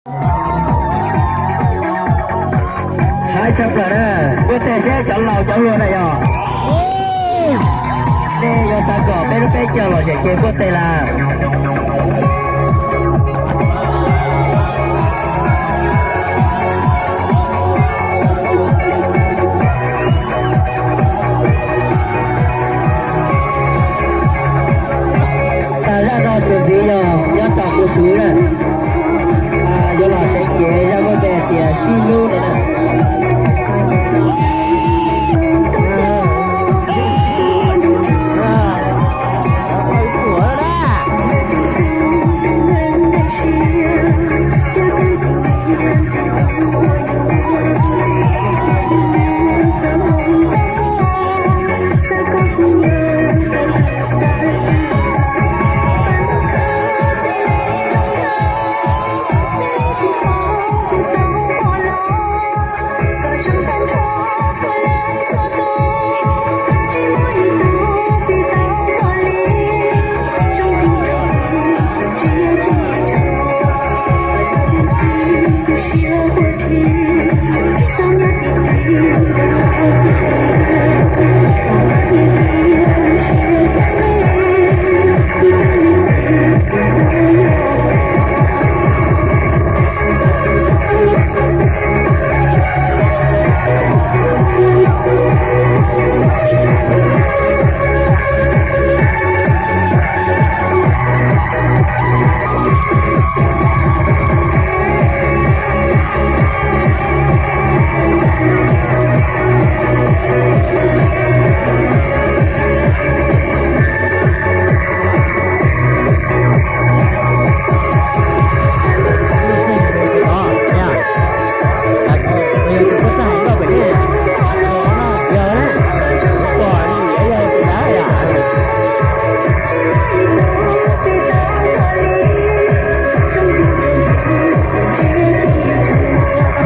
Haib tshaj plaws na, npuaj teg seb cov laus cov hluas na yog. Nej yuav xav kom peb lub peb caug los tseem ces npuaj teg lawm. Zaj no txuas ntxiv yog nyob rau kuv xwb na, yuav los seev kev zaj muaj npe tias sib hlub no na.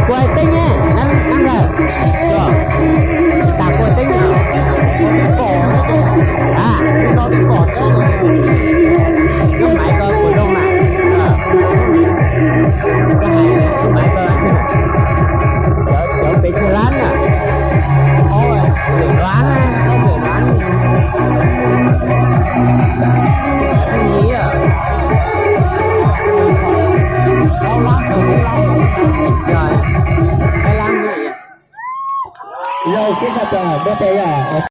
Kua teeb ne, neeb ntawd, tsis tas kua teeb no, a, no twb pom tseeb, koj hais koj puas zoo na, koj hais, koj hais koj, cov pes tsawg lab na, ob pem lab, ob pem lab, Zoo siab tshaj plaws, muab tej yog.